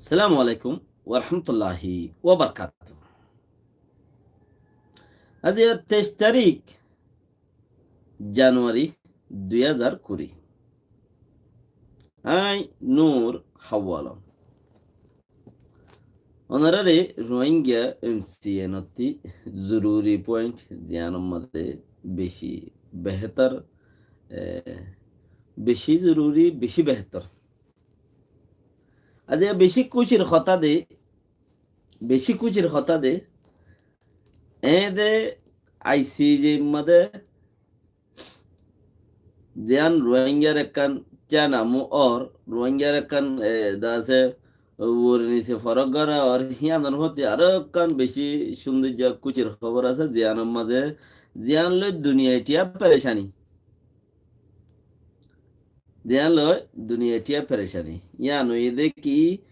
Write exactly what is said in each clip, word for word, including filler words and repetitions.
Assalamu alaikum warahmatulláhi wabarakátuhu. Aijja teic tarík Januari dui házar kuri. Añí Nur Hawalom. Onoráre Rohingya M C N ottí zoruri point ziyánor mazé beci behétor, e, beci zoruri, beci behétor. Aijja beci kúcir hotá de, beci kúcir hotá de, e de I C J mazé ziyán Rohingyar ekkán céna mu or, Rohingyar ekkán, e, de asé, uore nise forók gora or, híyanor foti aró ekkán beci cúndor kúcir hóbor asé, ziyánor mazé, ziyán loi duniyai thiya perecani. Ziyán loi duniyai thiya perecani. Yían óiye de ki,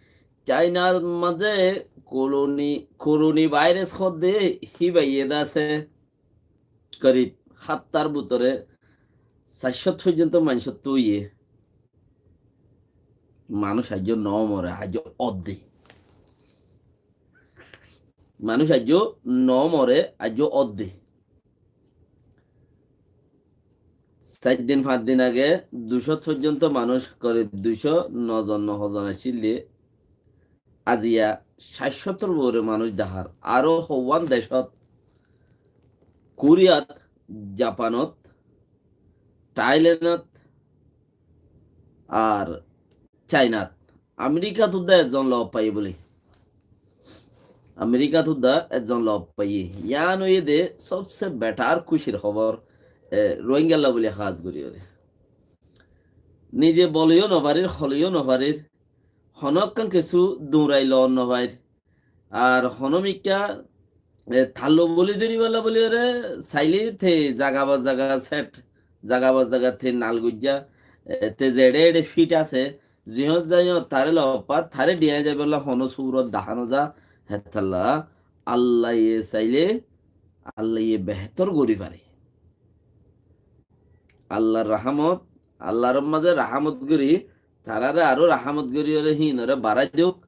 Chainar mazé koroni, koroni vairas hoó de, híbaye de asé, korib háftar bútore sair cót foijjonto maincóttu óiye. Manúic aijjó no more, aijjó ódde. Manúic aijjó no more, aijjó ódde. Sair din, fañs din age dui cót foijjonto manúic, korib dui cót no zon, no hozon accíl de, aijja sair cótor uore manúic dahár. Aró houwán decót, Koriyat, Japanot, Thailenot, ar Chainat. Amerikat uddá ezzon lof faiyé bóli. Amerikat uddá ezzon lof faiyé. Yían óiye de sobse betar kúcir hóbor, e, Rohingyalla bóli hás gorí óre. Nize boliyó no farir, holiyó no farir, honó ekkán kessú duñrai loon no fair. Ar honó mikká, e, tallu bóli dóribolla bóli óre sailé te zaga ba zaga set, zaga ba zaga te nal goijjá, e, te zeçé eçé fit asé, ziyót zaiyót taré lof fa, taré dhiyai zaibolla honó surot dahá no za, hétolla Allaye sailé, Allaye behétor gorí fare. Allar rahámot, Allar mazé rahámot gorí, taráre aró rahámot gorí óre híinore barái douk,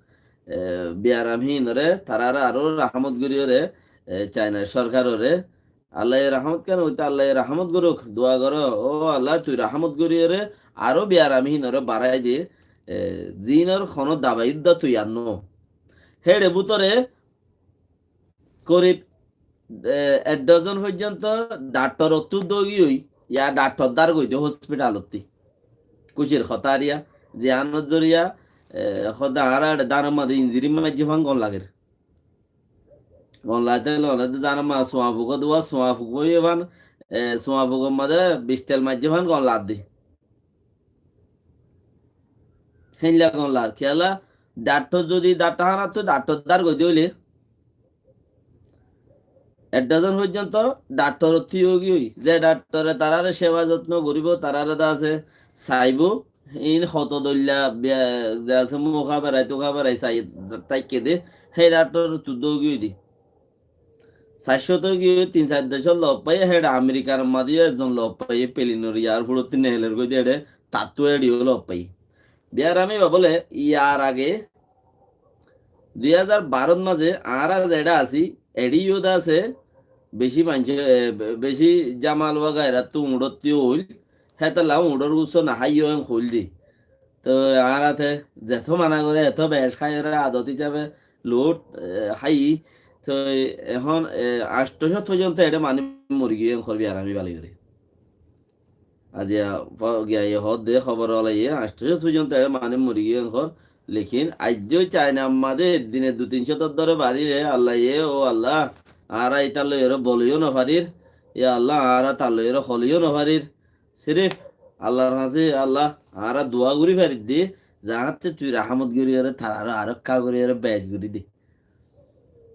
e, biyaram híinore, taráre aró rahámot gorí óre, e, Chainar sorkarore. Allaye rahámot kene óite Allaye rahámot gorouk, dua goró, ó Allah, tui rahámot gorí óre, aró biyaram híinore barái de, e, zínor honó dabai uddá toiyar no. Héçe bútore korib, e, ek dozon foijjonto dhaktor ottú dógi ói, ya dhaktor dár goidé hospitalottí. Kúcir hotá ar yá, ziyánor zoriya, e, hoó de añára eçé dánor mazé injiri maijjé fán gom lager. Gom lagé te lone de dánor mazé suañ fuk dé, suañ fuk óiye fán, e, suañ fukor mazé bistel maijjé fán gom lagedé. Héinla gom lager. Kiyólla, dhaktor zodi dhaktor hánattú dhaktor dár goidé óile, ek dozon foijjonto dhaktor ottí ógi ói, ze dhaktore taráre seba zotno goríbo, taráre de asé saibó, in hoto dóilla be-, de asé muka berai tuka berai sai táikke de, hé dhaktor ottú dógi ói de. Sair cót ói giyé, tin sair decót lof faiyé, héçe Amerikar mazé yó ezzon lof faiyé, pelinor yarfórtottí neheler goi de héçe, tattú eçé yó lof faiyé. Biyarami ba bóle, yar age dui házar barót mazé añára zeçé así, eçé yó de asé, beci maincé, e, be-, beci jamal wagairattú uñçottí óil, hétolla uñçor gusso no háiyo en hoil de. Toi añára te zeto mana goré, eto bec hái óre adot hísabe lout, e, hái. Toi ehón, e, añctó cót foijjonto eçé manúic mori giyé en hoór biyarami bali goré. Aijja fo-, giya ye hoór de hóbor olaye, añctó cót foijjonto eçé manúic mori giyé en hoór. Lekin aijjó Chainar mazé dine dui tin cótor dóre barire, Allaye, ó Allah, añára ítar loi ore boliyó no farir, ya Allah, añára tar loi ore holiyó no farir. Sirif Allar hañsé, Allah, añára dua gorí farir de, zaáñtte tui rahámot gorí óre tarare arekka gorí óre bec gorí de.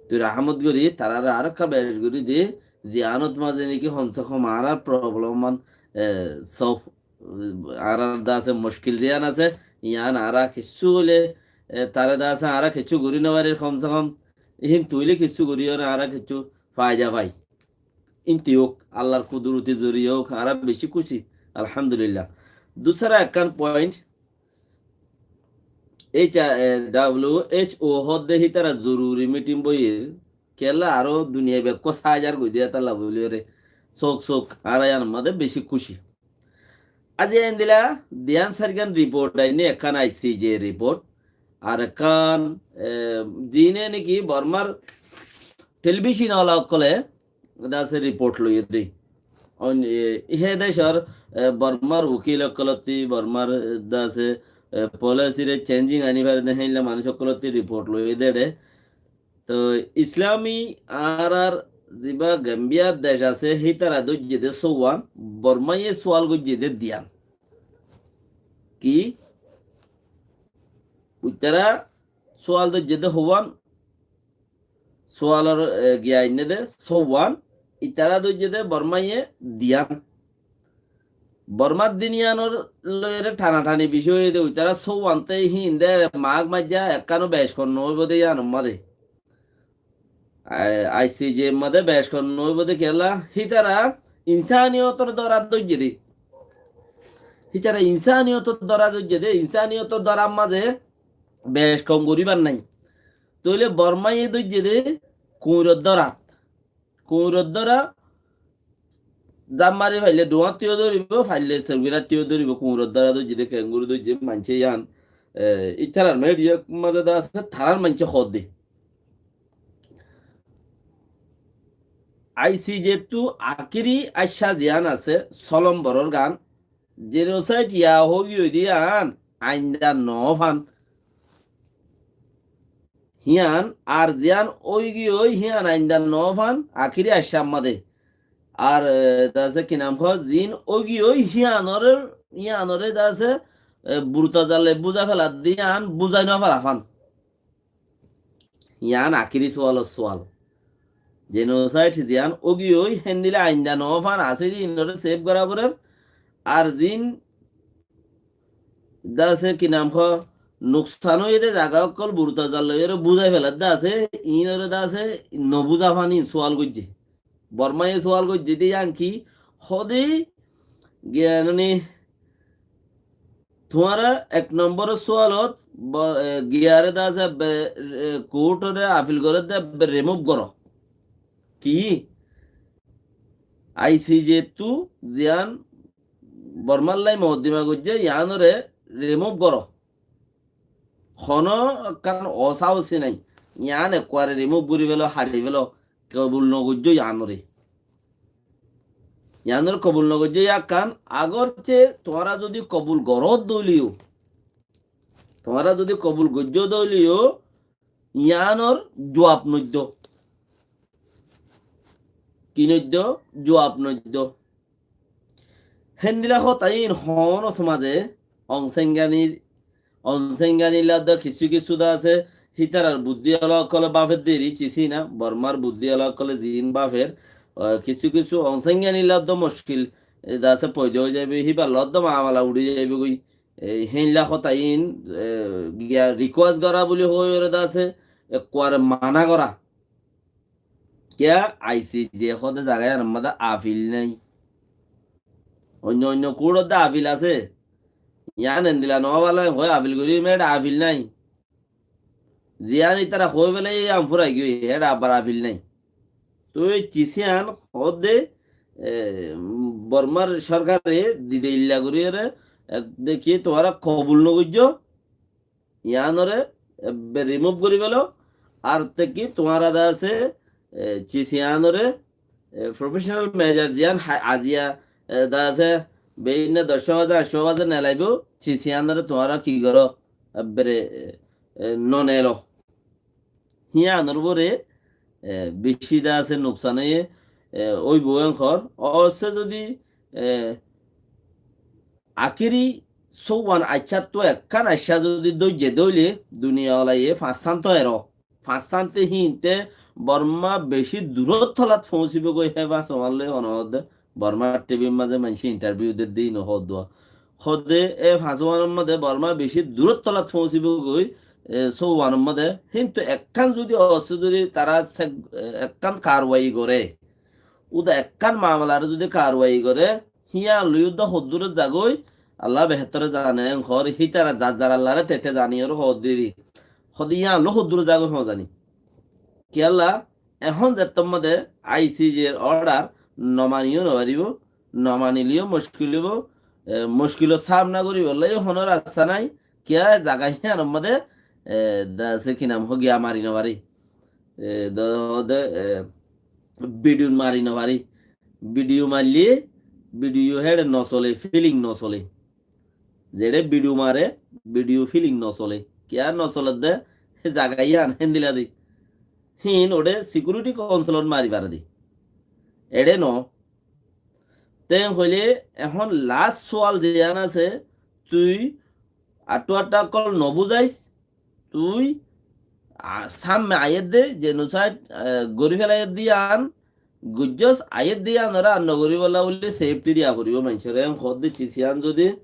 Tui rahámot gorí tarare arekka bec gorí de, ziyánot mazé niki hom se hom añárar problem án, e, solve, añárar de asé muckil ziyán asé, yían añára kessú óile, e, tare de asé añára kessú gorí no farir hom se hom, hín tui óile kessú gorí óre añára kessú faida fai. Inti ók, Allar kuduroti zoriya ók, añára beci kúci, alhamdulillah. Dusra ekkán point, H, e, W H O hoódde hítara zoruri mitin boiyér. Kiyólla aró duniyai bekkún sáizar goidé étalla bóli óre. Sók sók, añára yíanor mazé beci kúci. Aijja endilla diyan sairgán riport ainné, ekkán I C J riport, ar ekkán, e, ziíne niki Bormar telibicon ola ókkole de asé riport loiyé dé. Oin, e, hé decór, e, Bormar ukil ókkolótti, Bormar de asé, e, polisire chenjing aní fare dé héilla manúic ókkolótti riport loiyé dé. Toi Islami añárar zibá Gambiyar dec asé, hítara dóijje dé sóuwan, Bormaye sual goijje dé diyan. Ki? Uitará sual dóijje dé houwan, sualor, e, giya ainné dé sóuwan, itará dóijje dé Bormaye diyan. Bormar din yíanor loiyóre thanathanir bicói óiye dé, uitará sóuwante híin dé maák maijja ekkánó bec hon noóibo dé yíanor mazé. Ai-, I C J mazé bec hon noóibo dé kiyólla, hítara insaniyotor dórat dóijje dé. Hítara insaniyotor dórat dóijje dé, insaniyotor dórat mazé bec hon goríbar nái. Tóile Bormaye dóijje dé kuñiror dórat. Kuñiror dóra zaf mari faille dhuáñttiyó dóribo, faille sergurattiyó dóribo, kuñiror dóra dóijje dé, kenguru dóijje, maincé yían, e, ítarar media mazé de asé, tarár maincé hoódde. I C J ttu akéri aiccá ziyán asé, só lomboror gán, jenosaid ya óigiyoi dé yían ainda noó fán. Hían ar ziyán óigiyoi hían ainda noó fán, akéri aiccá mazé. Ar, e, de asé ki nam hoó, ziín óigiyoi híanoré, híanoré de asé, e, burta zalle búzai feladde yían búzai noó fara fán. Yián akéri sualor sual. Jenosaid ziyán ógiyoi héndilla ainda noó fán asé dé inoré sef gorá forer. Ar ziín de asé ki nam hoó, nuksan óiye dé zaga ókkol burta zal loiyóre búzai felar dé asé, iínoré de asé nobúza fán iín sual goijjé. Bormaye sual goijjé dé yián ki, hoóde giyá noni, tuáñra ek nombor sualot bo-, e, giyaré de asé ebbe, e, kuthoré afil goré dé ebbe remove goró. Ki? I C J ttu ziyán Bormar lai mokoddima goijjé, yiánoré remove goró. Honó ekkán osáusi nái. Yián ekkuare remove gorí felo, haçi felo, kobul nogoijjó yiánoré. Yiánoré kobul nogoijjó yiákkan, agorce tuáñra zodi kobul goró dóileyó, tuáñra zodi kobul goijjó dóileyó, yiánor juab noiddó. Ki noiddó? Juab noiddó. Héndilla hotá iín hoónot mazé Ong Sen Gyanir, Ong Sen Gyanir ladde kissú kissú de asé, hítarar buddí ola ókkole báfer deri cisí na, Bormar buddí ola ókkole ziín báfer, e, kissú kissú Ong Sen Gyanir ladde muckil, e, de asé foida ói zaiboi, híbar ladde mamala uçí zaiboi goi. E, héndilla hotá iín, e, giya request gorá buli hoói ore de asé, ekkuare mana gorá. Kiyá? I C J hoóde zaga yiánor mazé afil nái. Oinno oinno kuthor de afil asé. Yián endilla noó bála hoói afil gorí, éçe afil nái. Ziyán ítara hoói félaiye yián furai giyói, éçe abar afil nái. Toi cisí yián hoóde, e, Bormar sorkare dide illa gorí ore, e, deki tuáñra kobul nogoijjó, yiánoré, e, be-, remove gorí felo, ar te ki tuáñra de asé, e, cisí yiánoré, e, professional measure ziyán ha-, aziya, e, de asé, beinna doc baze, añc baze nelaibó, cisí yiánoré tuáñra ki goró, e, bere, e, e, no nelo. Híyanor uore, e, beci de asé nuksan óiye, e, óibo enkor. Osse zodi, e, akéri sóuwan aiccáttu ekkán aiccá zodi dóijje dóile, duniya olaye fañssánto eró. Fañssánte híinte Borma beci durór tolat foóñsibogói, hé fañssówan loi hono hoódde. Bormar T Vr mazé maincé interview dedde, ino hoódduwa. Hoódde e fañssówanor mazé Borma beci durór tolat foóñsibogói, e, sóuwanor mazé. Híntu ekkán zodi osse zodi tará sek-, e, ekkán karwai goré, uda ekkán mamalaré zodi karwai goré, híyan loi uda hoddúre zagói, Allah behétore zane, en hoór hítara zar zar Allahré tete zani ore hoódde ri. Hoódde yían loi hoddúr zagói hoóñzani. Kiyólla, ehón zettór mazé I C J r order no mani yó no faribó, no manilé yó muckil óibo, e, muckilor samna goríbolla yó honó rasta nái, kiyá zaga híyanor mazé, e, de asé ki nam hoó giya mari no fari. E, de, de, e, video mari no fari. Video maillé, video héçe no solé, feeling no solé. Zeçé video mare, video feeling no solé. Kiyá no solé de, hé zaga yían héndilla de. Hín óçe security council ot mari fare de. Eçé no. Te hoilé ehón last sual ziyán asé, tui aṭṭu aṭṭa ókkol no buzais, tui, a, sámme aiyér de, genocide, e, gorí felaiyér de yían, gujjós aiyér de yíanoré ar no goríbolla buli safety diya foribó maincóre. En hoódde cis yían zodi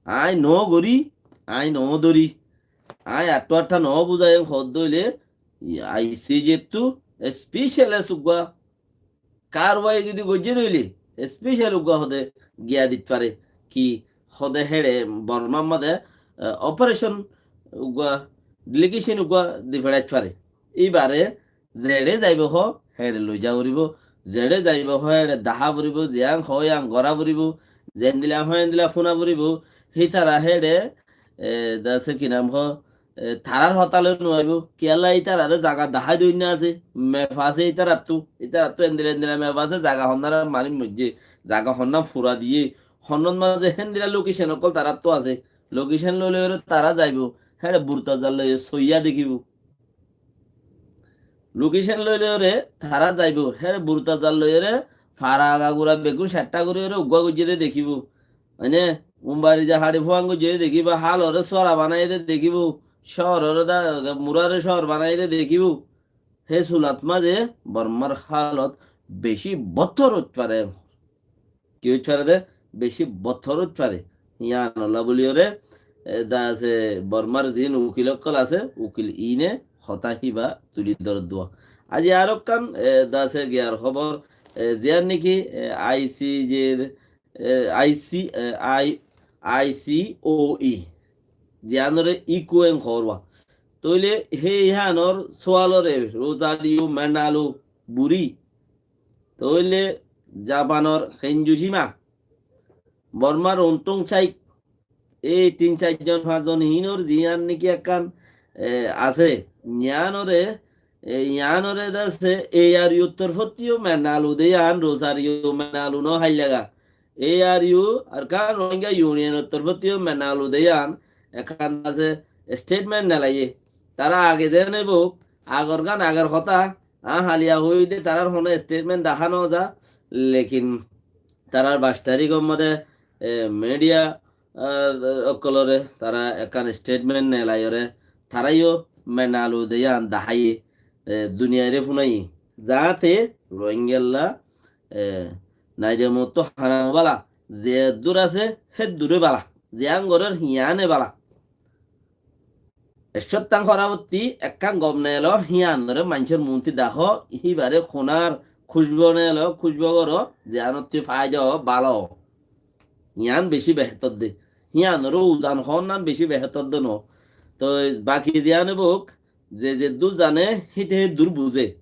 aññí no gorí, aññí no dóri, aññí aṭṭu aṭṭa no buzai, en hoódde óile, I C J ttu special es uggúa karwai zodi goijjé de óile, special uggúa hode giya dit fare, ki hode héçe Bormar mazé, e, operation uggúa, delegation uggúa di feçait fare. Íbare zeçé zaibo hoó, héçe loi za foribó, zeçé zaibo hoó, héçe dahá foribó, ziyán hoó, yían gorá foribó, zendilla hoó, endilla fúna foribó, hítara héçe, e, de asé ki nam hoó, e, tarár hotá loi nuaibó. Kiyólla ítararé zaga dahái dóinna asé, map asé ítarattú, ítarattú endilla endilla map asé, zaga honnán marin moijjé, zaga honnán fura diyé, honnán mazé héndilla location ókkol taráttu asé. Location loi loiyóre tará zaibó, héçe burta zar loi soiya dekíbo. Location loi loiyóre tará zaibó, héçe burta zar loiyóre fara agagura beggún sattá goríyóre uggúa goijjé de dekíbo. Mane, Umbari za haçi fuañ goijjé de dekíbo, hálore sóra banaiyé de dekíbo, cóororé da, muraré cóor banaiyé de dekíbo. Hé sulat mazé Bormar hálot beci bottór óit fare. Ki óit fare de? Beci bottór óit fare. Yíanolla buliyóre, e, de asé Bormar ziín ukil ókkol asé, ukil iíne hotá híba tuli dóredde. Aijja ar ekkán, e, de asé giyar hóbor, e, ziyán niki, e, I C J r, e, I C, e, I, I C O E, ziyánore ikueng hoór wa. Tóile hé híyanor sualore Rosario Manalo buri. Tóile Japanor Kenjushima, Bormar Untung Chaik, ei tin sair zon fañs zon hínor ziyán niki ekkán, e, asé, yíanore, e, yíanore de asé A R U r torfóttu Manalo de yían, Rosario Manalo no háillega. A R U, Arakan Rohingya Union or torfóttu Manalo de yían ekkán asé statement nelaiyé. Tará age zene buk, agor gán agor hotá, aññí háliya hoóide tarár honó statement dahá no za, lekin tarár bais taríkor modé, e, media, e, ókkolore tará ekkán statement nelaiyóre, tará yó Manalo de yían daháiye, e, duniyaire fúnaiye. Zaáte Rohingyalla, e, naide mottú hana bála, ze dur asé, hé dure bála, ziyán gorér híyane bála. Eccóttan horabottí ekkán gom neelo, híyanore maincór muúnti dahó, híbare kunar kucbo neelo, kucbo goró, ziyanottí faida ó, bála ó. Yián bicí behétor de. Híyanore uzan hoónnan bicí behétor de noó. Toi baki ziyane buk, ze zeddúr zane, híte héddúr buzé.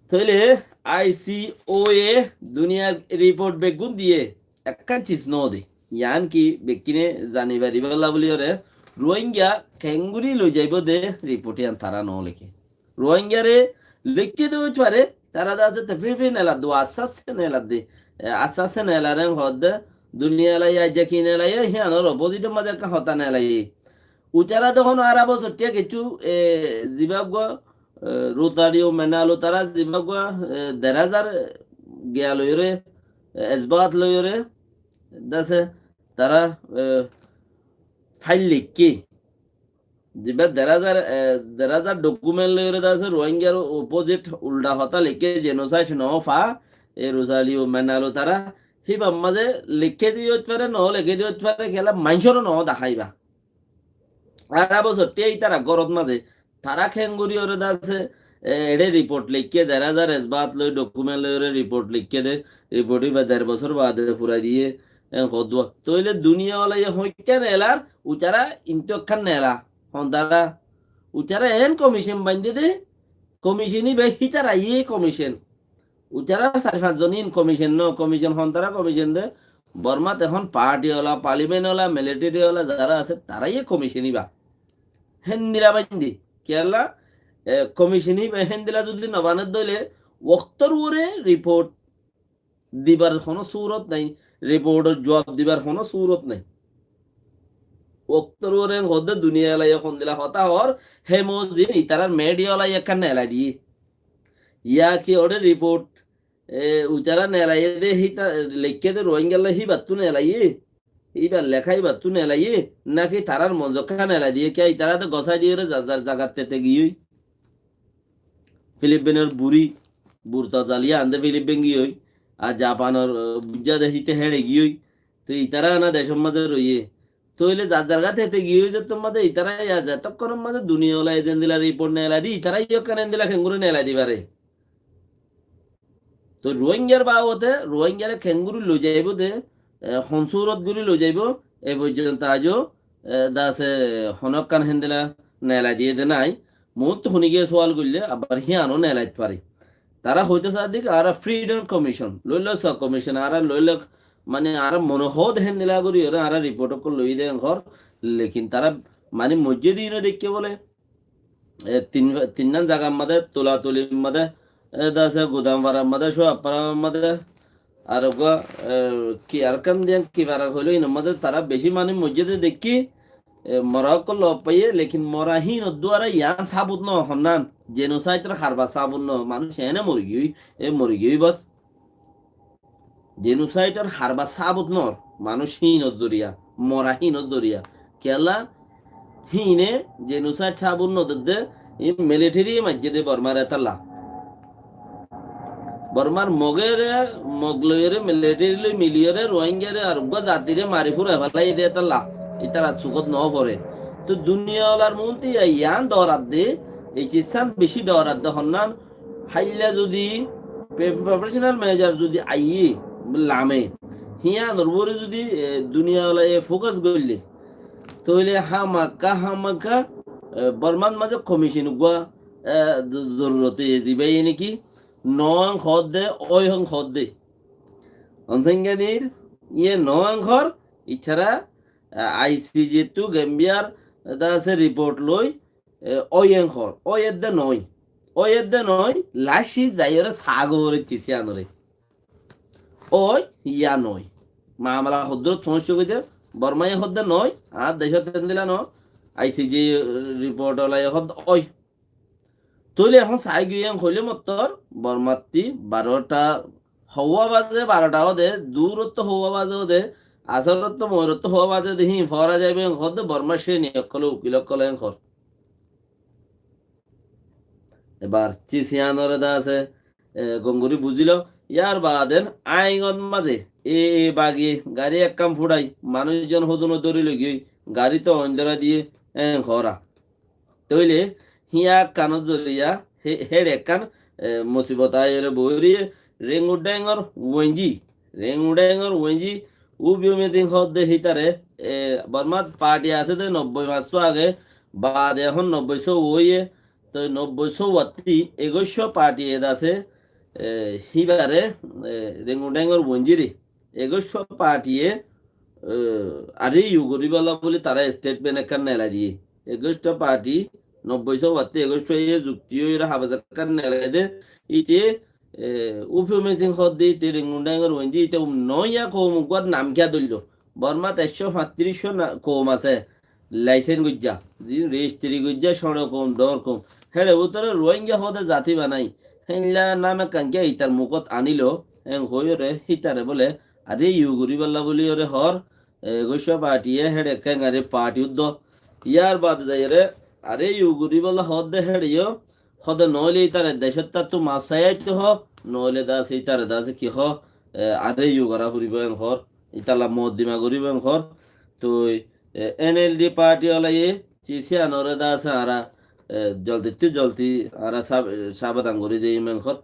Tóile I C O A duniyar riport beggún diyé, ekkán cis noó de. Yián ki bekkúne zani faribálla buliyóre, Ruáingga keéngorí loi zaibóu de riport yián tará noó leké. Ruáinggare leikké de óit fare, tará de asé tefrifri neeladde, assé assé neeladde. E, assé assé neelaré hoódde, duniyalai aijja ki neelaiyé, híyanor opozithor mazé ekkán hotá neelaiyé. Uitará de honó arábo sottiya kiccú, e, zibá uggúa, e, Rutáriyo Menalu tará zibá uggúa, e, der házar giya loiyóre, e, esbát loiyóre, de asé tará, e, fail leikké. Zibá der házar, e, der házar dhokument loiyóre de asé Ruáinggar opozit uldha hotá leikké, jenosaid noó fa, e Rutáriyo Menalu tará, híbar mazé leikké de óit fare, noó leikké de óit fare, kiyólla maincóre noó daháiba. Arábo sottiya ítara górot mazé, tará keéngorí óre de asé, e, eçé riport leikké, der házar esbát loi, dhokument loiyóre riport leikké de, riport íba der bosór baade furai diyé, En hoddúa. Tóile duniyawalaye hoikká nelar, uitará intú ekkán nela. Hondara. Uitará en komicen baindé dé, komicen íba hítara yé komicen. Uitará sair fañs zon ín komicen no, komicen hondara komicen dé. Bormat ehón partiwala, palimenwala, militeriyala zará asé, tará yé komicen íba. Héndila baindé. Kiyólla, e, komicen íba héndila zudi no bané dóile, októr uore riport dibar honó surot nái, riportor juab dibar honó surot nái. Októr uore hoddé duniyawalaye hondila hotá hoór, hé mozin itarár midiyawalaye ekkán nelai diyé. Yá ki oré riport, e, uitará nelaiyé dé, híta, leikké dé Ruáingalla híbattú nelaiyé, híbar leká híbattú nelaiyé, náki tarár monzokká nelai diyé, kiyá itará dé gosái diyóre zar zar zagat tete giyói. Filipinor buri, burta zaliya ande Filipin giyói, ar Japanor, eh, bujja de híte héçe giyói. Toi itará ana decor mazé roiyé. Tóile zar zar gát hete giyói zettór mazé itará ya zetókkonor mazé duniyawalaye zendila riport nelai di, itará yó ekkán endila kengori nelai di fare. Toi Ruáingar babote, Ruáingare kengori loi zaibo de, eh, hon surot gori loi zaibo, e foijjonto aijó, e, dase honókkan héndila nelai diyé dé nái. Muúntu honi giyé sual goille, abar híano nelait fare. Tará hoitó saá dé ki, añára Freedom Commission, loilok sub commission, añára loilok, mane, añára mone hoó dé héndila gorí, ore añára riport ókkol loi dé en hoór, lekin tará, mane, moijjé dé ino deikké bóle, e, tin, tinnán zagar mazé, tulatulir mazé, e, dase Gudamfarar mazé, Cúafarar mazé, ar uggúa, e, ki, ar ekkán diyan ki fara hoiló, inor mazé tará beci manúic moijjé dé deikki, e, mora ókkol lof faiyé, lekin mora híinor duara yián sabut no, honnán, jenosaidor harbar sabut no, manúic eéne mori giyói, e mori giyói bas. Jenosaidor harbar sabut nor, manúic híinor zoriya, mora híinor zoriya. Kiyólla híine jenosaid sabut no dedde, í militeri maijjé dé Bormare étalla. Bormar Mogore, Mog loiyóre, militeri loi miliyóre, Ruáingare ar uggúa zatire mari furai félai dé étalla. Ítara sukót no fore. Toi duniyawalar muúntu yián doorat dé, ei cizzán beci doorat dé honnán, háilla zudi pe-, professional manager zudi aiyé lame, híanor uore zudi, e, duniyawalaye fokas goille, tóile hámakka, hámakka, e, Bormar mazé komicon uggúa, e, zo-, zorurot óiye, zibá niki no en hoódde, ói en hoódde. Onsainganir, iye no en hoór, itará, e, I C J ttu Gambiyar, e, dase riport loi, e, ói en hoór, ói edde noói. Ói edde noói, laci zaiyóre saá gorécci siyanore. Ói, ya noói. Mamala hoddúrot foóñiccé goi de, Bormaye hoódde noói, añár decót endila no, I C J riport olaye hoódde ói. Tóile ehón saá giyé en hoilé mottor, Bormattí barota, houwa baze barota óde, durottú houwa baze óde, asorottú moirottú houwa baze óde, híin fora zaibo en hoódde, Bormar ceni ókkole, ukil ókkole en hoór. Ebar cis yiánore dase, e, gom gorí buzílo. Yárbaade aññí ot mazé e, e bagi garí ekkán fuçai, manúic zon hodún dóri loi giyói, garí to oindóra diyé, en hoóra. Tóile híya ekkánor zoriya, hé-, héçe ekkán, e, musibot aiyóre boóiriye, Rengur Dhengor Wenji, Rengur Dhengor Wenji, Ú Bhyu Min Thin hoódde hítare, e, Bormat parti asé dé nobboi fañssú age, baade ehón nobboi sóu óiye, toi nobboi sóu attí egóiccúa parti ed asé, e, híbare, e, Rengur Dhengor Wenjire, egóiccúa partiye, e, R A U goríbolla bóli tará statement ekkán nelai diyé. Egóiccúa parti, nobboi sóu attí egóiccúa iye zukti óiyore habas ekkán nelai dé, íte e, Ú Bhyu Min Thin hoódde íte Rengun Dhengor Wenji íte um noiya koum uggwar nam kiyá dóillo. Bormat ekcó fañttiríccó na-, koum asé, laisen goijjá, zin rejistri goijjá, cóñço koum, dhoóñr koum. Héçe bútore Ruáingga hoóde zati banai. Héinla nam ekkán kiyá ítar mukót anílo, en hoiyóre hítare bóle, R A U goríbolla bóliyoré hoór, e, egóiccúa partiye héçe kengari parti uddó. Yárbaade zaiyóre R A U goríbolla hoódde héçe yó, hóde noóile ítare decóttáttu maf sai aitto hoó, noóile dase ítare dase ki hoó, e, R A U gorá foribó en hoór, ítalla moddima goríbo en hoór. Toi, e, N L D parti olaye, ciciyanore dase añára, e, joldittú joldi añára sab-, sabadan gorí zaiyum en hoór.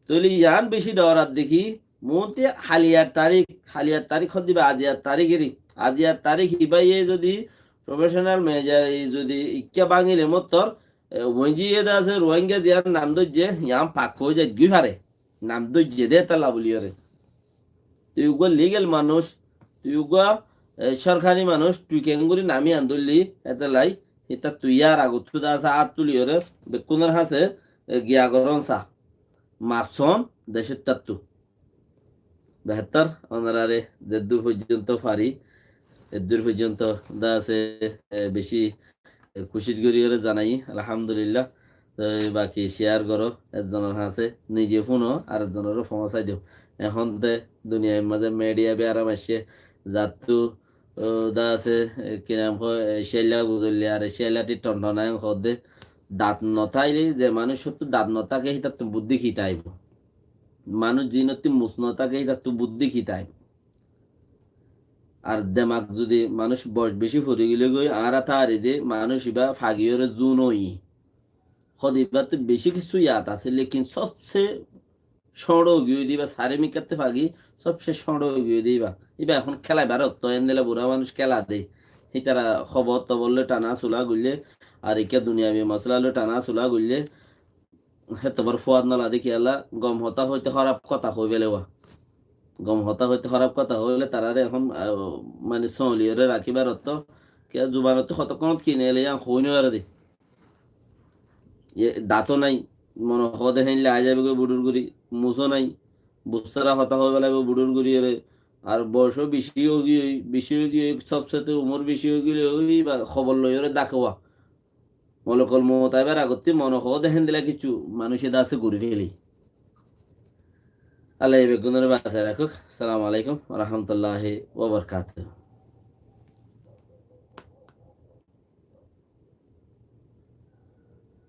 Tóile yián bicí dhorat dekí, Muúnti haliyar tarík, haliyar tarík hoódde íba aziyar tarík eri. Aziyar tarík ibáye zodi professional manager e zodi ikká báñgile mottor, e, uñí ziyé de asé Ruáinga ziyán nam dóijje, yián pak ói zaitgói fare. Nam dóijje de étalla buliyóre. Tui uggúa legal manúic, tui uggúa, e, sorkari manúic, tui keéngorí nam yián dóilli, étellai, hítattú yar agottú de asé át tuliyóre, bekkúnor hañsé, e, giya gorón sa. Maf soón decóttattu. Behéttor, onoráre zeddúr foijjonto fari, eddúr foijjonto de asé, e, bicí, e, kucíc goríyore zanaiyí, alhamdulillah. Toi baki share goró, ezzonor hañsé nize fúno, ar ezzonoré foóñsai do. Ehón de duniyair mazé media beram aiccé, zattú ó, de asé, e, ki nam hoó, e, céilla guzoille ar céillattí thonthonai hoódde. Daat no táile, ze manúicottú daat no táke, hítattú buddí ki táibo? Manúic ziínottú mus no táke, hítattú buddí ki táibo? Ar demak zudi manúic boc bicí fori gilé goi, añára tári de manúic ibá fagiyóre zun óiyi. Hóde ibáttu bicí kissú yad asé, lekin sobse cóñço óigiyói de íba, sarí mikkátte fagi, sobse cóñço óigiyói de íba. Íba ehón kélaibar otto, endilla burá manúic kéla de. Hítara hóbor tobor loi thana sula goille, ar ikká duniyabi mosala loi thana sula goille, hétobár fuat no lade kiyólla, gom hotá hoite hóraf hotá hoi félewa. Gom hotá hoite hóraf hotá hoile taráre ehón, ah, mani sóñliyóre rakíbar otto, kiyá zubanottú hotokkónot ki neile yián hoi no fare de. Ye, dato nai, mone hoó de héinle aái zaibói budhur gorí, musó nai, busára hotá hoi félaibo budhur goríyore, ar boyos bicí óigiyoi, bicí óigiyoi, sobsete umor bicí óigiyoi, ói ba hóbor loiyóre dakewa. Molokol mout aibar agottí mone hoó de héndilla kissú manúice de asé gorí féli. Allah ye beggúnore basai rakók. Assalamu alaikum wa rahmatullahi wa barakatuhu.